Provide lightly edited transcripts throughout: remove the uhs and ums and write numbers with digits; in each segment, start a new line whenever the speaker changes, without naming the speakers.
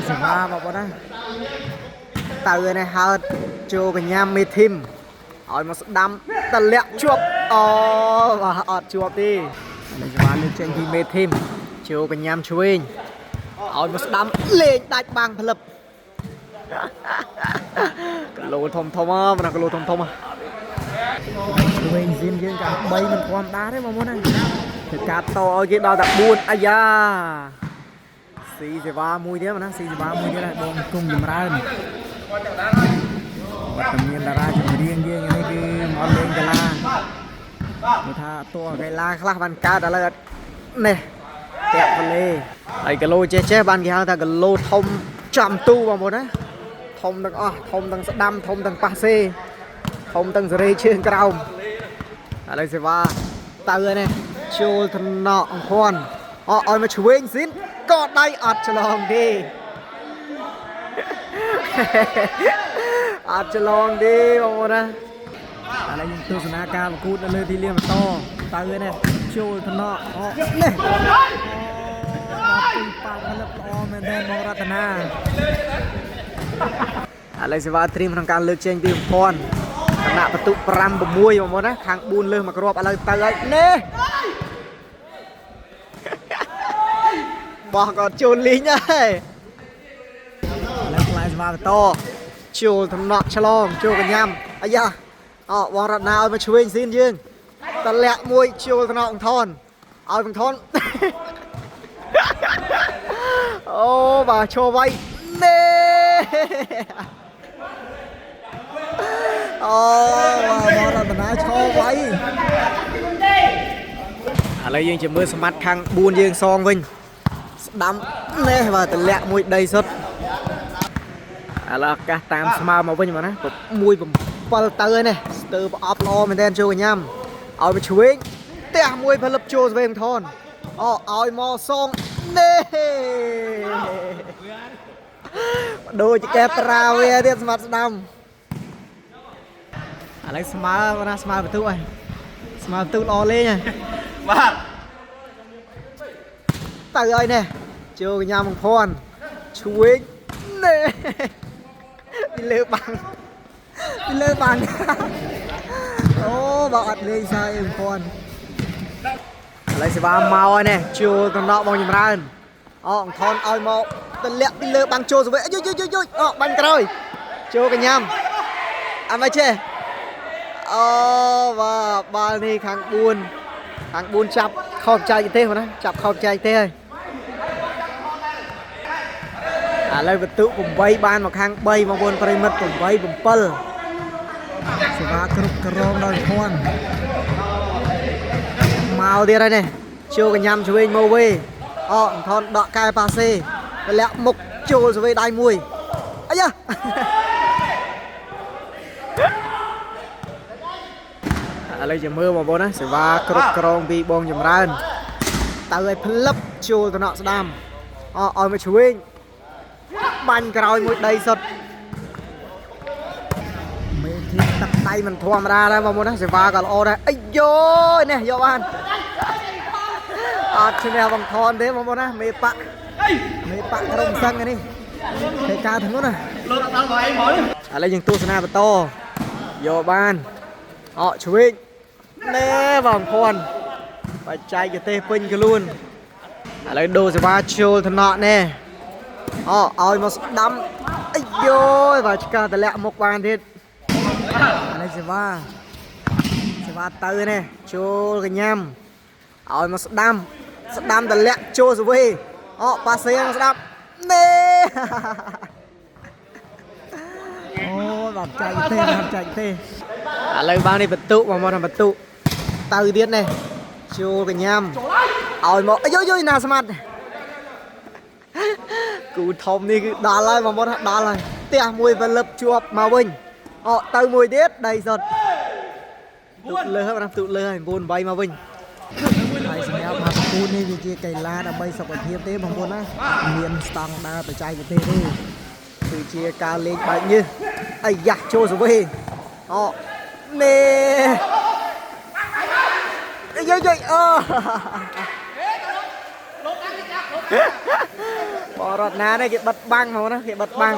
សេវាបងប្អូនណាទៅនេះហើតចូលកញ្ញាមេធីមឲ្យមកស្ដាំតម្លាក់ជាប់អូបាទអត់ជាប់ទេនេះសេវាលើកចេញពីមេធីមចូលកញ្ញាឆ្វេងឲ្យមកស្ដាំលេងដាច់បាំងផ្លឹបគីឡូធំធំហ៎បងគីឡូធំធំហ៎ឆ្វេងស៊ីនយើងកា3មិនធម្មតាទេបងប្អូនណាធ្វើការតឲ្យគេដល់តែ4អាយ៉ាស៊ីសេវាមួយទៀតណាស៊ីសេវាមួយទៀតបងគង់ចម្រើនវត្តមានតារាចម្រៀងយើងនេះគឺមកលេងកីឡាគេថាតួកីឡាខ្លះបានកើតឥឡូវអត់នេះតាក់វ៉ាឡេហើយគីឡូចេះចេះបានគេហៅថាគីឡូធំចំទូបងប្អូនណាធំទាំងអស់ធំទាំងស្ដាំធំទាំងប៉ាសេធំទាំងសេរីជើងក្រោមឥឡូវសេវាទៅហើយនេះចូលថ្នាក់អង្គន់អឲ្យមកឆ្វេងស៊ីនក៏ដៃអត់ឆ្លងទេអត់ឆ្លងទេបងប្អូនណាឥឡូវយើងទស្សនាការប្រកួតនៅលើទីលានបន្តទៅហើយនេះចូលថ្នាក់អនេះពីប៉ាល់ផលិតល្អមែនទែនបងរតនាឥឡូវសេវាត្រៀមក្នុងការលើកចេញពីបំផន់គណៈបន្ទុក5 6បងប្អូនណាខាង4លើសមកគ្រាប់ឥឡូវទៅហើយនេះបោះក៏ចូលលីងដែរឥឡូវខ្លាយសេវាបន្តចូលថ្នាក់ឆ្លងចូលកញ្ញាំអាយ៉ាអបងរតនាឲ្យមកឆ្វេងស៊ីនយើងតម្លាក់មួយចូលថ្នាក់អង្ថនឲ្យអង្ថនអូបាទឈរໄວនេះអូបាទបងរតនាឈរໄວឥឡូវយើងជាមើលស្មាត់ខាង4យើងសងវិញស្ដាំនេះបាទតម្លាក់មួយដីសុទ្ធឥឡូវឱកាសតាមស្មើមកវិញបងណា6 7ទៅហើយនេះស្ទើប្រអប់ល្អមែនទែនចូលកញ្ញាំឲ្យមកឆ្វេងផ្ទះមួយផលិតចូលស្វេងថនអឲ្យមកសងនេះដូចកែត្រាវាទៀតស្មាត់ស្ដាំឥឡូវស្មើបងណាស្មើបន្ទុកហើយស្មើបន្ទុកល្អលេងហើយ
បាទ
ទៅហើយនេះចូលកញ្ញាមង្គភ័ណ្ឌឆ្វេងនេះពីលើបាំងពីលើបាំងអូបើអត់លេងសើអីមង្គភ័ណ្ឌឥឡូវសេវាមកហើយនេះចូលតំណក់បងចម្រើនអអង្គថនឲ្យមកតម្លាក់ពីលើបាំងចូលសវេយយយយយអបាញ់ក្រោយចូលកញ្ញាមអត់មកចេះអូបាទបាល់នេះខាង4ខាង4ចាប់ខោបចែកទេបងណាចាប់ខោបចែកទេហើយឥឡូវបន្ទុក8បានមកខាង3បងប្អូនប្រិមិត្ត8 7សេវាគ្រប់ក្រងដល់ភ័ណ្ឌមកទៀតហើយនេះចូលកញ្ញាំឆ្វេងមកវេអអថនដកកែប៉ាសេតម្លាក់មុខចូលសវេដៃមួយអាយ៉ាឥឡូវជាមើលបងប្អូនណាសេវាគ្រប់ក្រងពីបងចម្រើនទៅឲ្យផ្លឹបចូលតំណក់ស្ដាំអឲ្យមកឆ្វេងបាញ់ក្រោយមួយដីសុទ្ធមេធីទឹកដៃមិនធម្មតាដែរបងប្អូនណាសេវាក៏ល្អដែរអាយយនេះយកបានអត់ឈ្នះបងថនទេបងប្អូនណាមេប៉ាក់មេប៉ាក់ក្រុមសឹងនេះធ្វើការធ្ងន់ណា
លោតដល់មកឯងហ្មង
ឥឡូវយើងទស្សនាបន្តយកបានអកឆ្វេងណែបងភ័ណ្ឌបច្ចេកទេសពេញខ្លួនឥឡូវដូសេវាចូលថ្នាក់ណែអឲ្យមកស្ដាំអាយយបាទឆ្កាតម្លាក់មុខបានទៀតឥឡូវសេវាសេវាទៅណែចូលកញ្ញាំឲ្យមកស្ដាំស្ដាំតម្លាក់ចូលសវេអប៉ាសេមកស្ដាំណែ អូបាទចែកទេបាទចែកទេឥឡូវបាននេះបន្ទុកបងមកបន្ទុកទៅទៀតនេះចូលកញ្ញាំឲ្យមកអាយយណាស្មាត់គូធំនេះគឺដល់ហើយបងប្អូនដល់ហើយផ្ទះមួយផលិតជាប់មកវិញអកទៅមួយទៀតដីសុទ្ធទុកលើណាទុកលើហើយ9 8មកវិញហើយសម្រាប់មកប្រកួតនេះវាជាកីឡាដើម្បីសុខភាពទេបងប្អូនណាមានស្តង់ដារបច្ចេកទេសទេគឺជាការលេងបែកញើសអាយ៉ាចូលសវេអមេយយយអូ បងរតនានេះគេបិទបាំងហ្មងណាគេបិទបាំង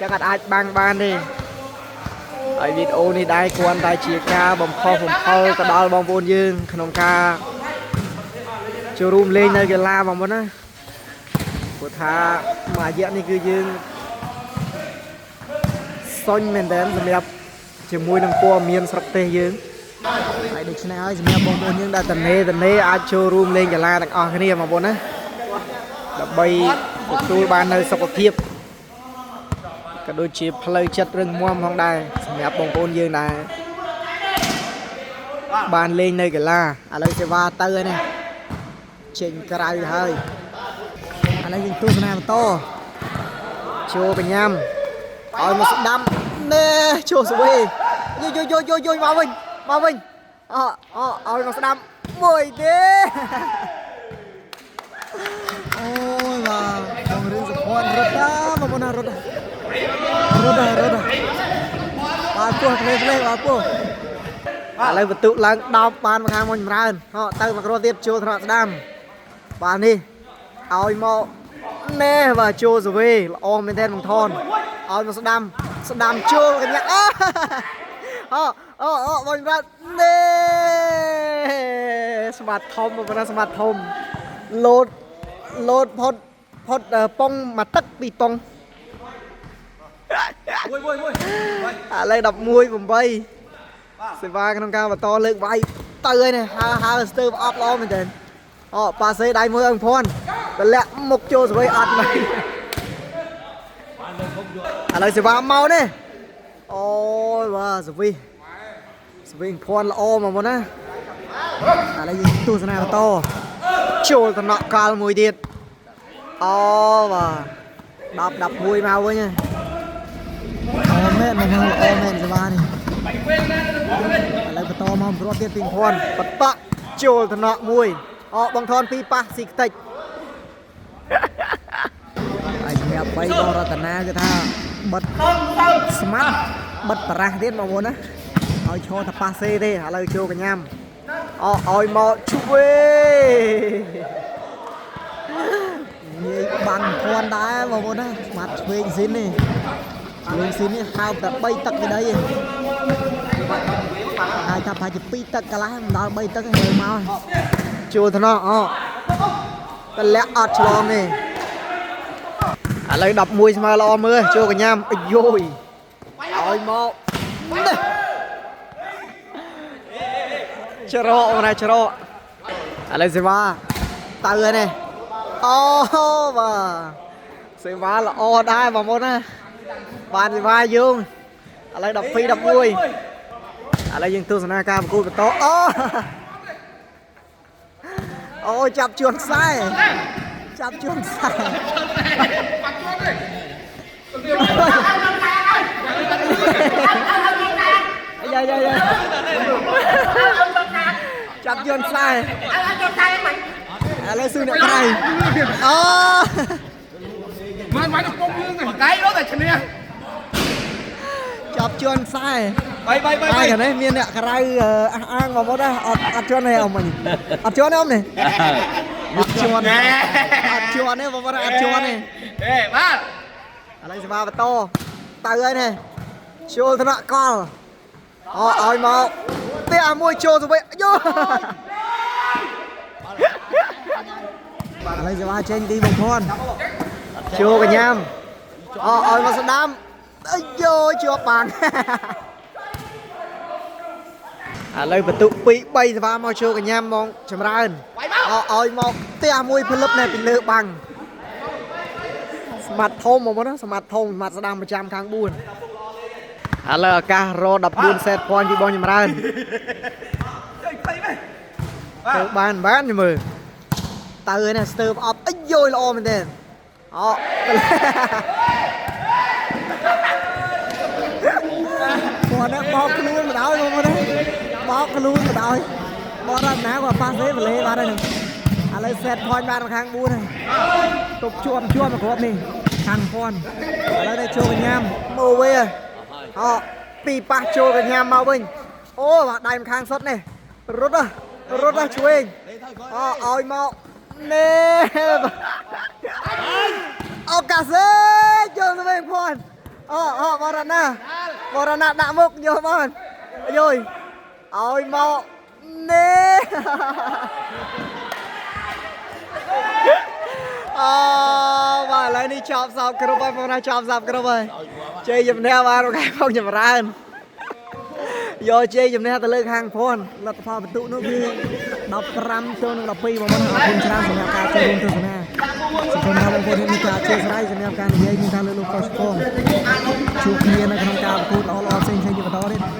ចឹងអត់អាចបាំងបានទេហើយវីដេអូនេះដែរគ្រាន់តែជាការបំផុសបំផុលទៅដល់បងប្អូនយើងក្នុងការចូលរួមលេងនៅកីឡាបងប្អូនណាព្រោះថាមួយរយៈនេះគឺយើងសុញមែនតើសម្រាប់ជាមួយនឹងព័ត៌មានស្រុកទេសយើងហើយដូច្នេះហើយសម្រាប់បងប្អូនយើងដែលតនេតនេអាចចូលរួមលេងកីឡាទាំងអស់គ្នាបងប្អូនណាដើម្បីទទួលបាននៅសុខភាពក៏ដូចជាផ្លូវចិត្តរឹងមាំផងដែរសម្រាប់បងប្អូនយើងដែរបានលេងនៅកីឡាឥឡូវសេវាទៅហើយនេះចេញក្រៅហើយឥឡូវយើងទស្សនាបន្តចូលកញ្ញាំឲ្យមកស្ដាំណែចូលស្វេយយយយយយមកវិញមកវិញអអឲ្យមកស្ដាំមួយទេ អូយបាទបងរឿងសុភ័ណ្ឌរត់ណាបងប្អូនណារត់ណារត់ណារត់ណាបាទពោះផ្លេផ្លេបាទពោះឥឡូវបន្ទុកឡើង10បានមកខាងមកចម្រើនហោទៅមកគ្រាប់ទៀតចូលថ្នាក់ស្ដាំបាទនេះឲ្យមកណែបាទចូលសវេល្អមែនទែនបងថនឲ្យមកស្ដាំស្ដាំចូលកញ្ញាអូអូអូអូបងចម្រើនណែស្មាត់ធំបងប្អូនណាស្មាត់ធំលោត លោតផុតផុតអឺប៉ុងមួយទឹកពីរប៉ុង
មួយមួយមួយ
ឥឡូវ11 8សេវាក្នុងការបន្តលើកវាយទៅហើយនេះហើហើស្ទើរអប់ល្អមែនទែនអូប៉ាសេដៃមួយអង្គភ័ណ្ឌតម្លាក់មុខចូលស្វីអត់ឡើយឥឡូវសេវាមកនេះអូយបាទស្វីស្វីអង្គភ័ណ្ឌល្អមកមុនណាឥឡូវយើងទស្សនាបន្តចូលតំណក់កាលមួយទៀតអូបាទ10 11មកវិញហើយ អូមែនមកល្អមែនសេវានេះឥឡូវបន្តមកព្រាត់ទៀតពីភ័ណ្ឌបតក់ចូលតំណក់មួយអបងថនពីរប៉ះស៊ីខ្ទេចហើយសម្រាប់3បងរតនាគឺថាបិទស្មាត់បិទបារះទៀតបងប្អូនណាឲ្យឈរតែប៉ះសេទេឥឡូវចូលកញ្ញាំអឲ្យមកជួយងាយបាំងភ័ណ្ឌដែរបងប្អូនណាស្មាត់ឆ្វេងស៊ីននេះ ឆ្វេងស៊ីននេះហើបតែ3ទឹកទៅដីឯងហើយថាប្រហែលជា2ទឹកកន្លះមិនដល់3ទឹកទេមើលមកជួលថ្នាក់អូតម្លាក់អត់ឆ្លងទេឥឡូវ11ស្មើល្អមើលចូលកញ្ញាំអាយយឲ្យមកនេះច្រកណាច្រកឥឡូវសេវាទៅហើយនេះអូបាទសេវាល្អដែរបងប្អូនណា បានសេវាយើងឥឡូវ12 11ឥឡូវយើងទស្សនាការប្រកួតបន្តអូអូចាប់ជួនខ្សែចាប់ជួនខ្សែអាយ៉ាយ៉ាយ៉ាចាប់ជួនខ្សែឥឡូវស៊ូអ្នកក្រៅអូ
មិនមិនពុំយើង
បកៃនោះតែឈ្នះ
ចាប់ជួនខ្សែ
បីបីបី
តែកាលនេះមានអ្នកក្រៅអះអាងមកមកដែរអត់អត់ជន់ទេអ៊ំមិញអត់ជន់ទេអ៊ំនេះអត់ជន់អត់ជន់ទេបងប្អូនអត់ជន់ទេ
អេបាទ
ឥឡូវសេវាបន្តទៅហើយនេះចូលថ្នាក់កលអឲ្យមកផ្ទះមួយចូលទៅវិញយោឥឡូវសេវាចេញទីបំផុតចូលកញ្ញាំអឲ្យមកស្ដាំអាយជាប់បាំង ឥឡូវបន្ទុក2 3សេវាមកចូលកញ្ញាំមកចម្រើនអឲ្យមកផ្ទះមួយផ្លឹបនៅពីលើបាំងស្មាត់ធំមកណាស្មាត់ធំស្មាត់ស្ដាំប្រចាំខាង4ឥឡូវឱកាសរ14 set point ពីបងចម្រើនទៅបានបានមើលទៅណាស្ទើបអប់អីយយល្អមែនទេអូគាត់ណាបោកខ្លួនមកដល់បងប្អូនណាបោកខ្លួនមកដល់បោករតនាគាត់ប៉ះសេវលេបាត់ហើយនឹងឥឡូវ set point បានមកខាង4ហើយទប់ជាប់ជាប់មកគ្រាប់នេះខាងពាន់ឥឡូវនេះចូលកញ្ញាំមកវិញអពីរប៉ះចូលកញ្ញាំមកវិញអូបាទដៃម្ខាងសុតនេះរត់ហ៎រត់ហ៎ឆ្វេងអឲ្យមក ណែឱកាសេចូលទៅវិញភ័ណ្ឌអូអូបរណាបរណាដាក់មុខយកបានយយឲ្យមកណែអូបាទឥឡូវនេះចប់សោកគ្រប់ហើយបងណាចប់សោកគ្រប់ហើយជ័យជំនះបាទលោកឯងផងចម្រើនយកជ័យជំនះទៅលើខាងភ័ណ្ឌលទ្ធផលបន្ទុកនោះគឺ15ចូលនឹង12បងប្អូនអរគុណច្រើនសម្រាប់ការចូលរួមទស្សនាសង្ឃឹមថាបងប្អូនមានការអធិស្ឋានសម្រាប់ការនិយាយមានការលើកលោកកុសឆ្គងជួបគ្នានៅក្នុងការប្រកួតល្អៗផ្សេងៗជាបន្តទៀត។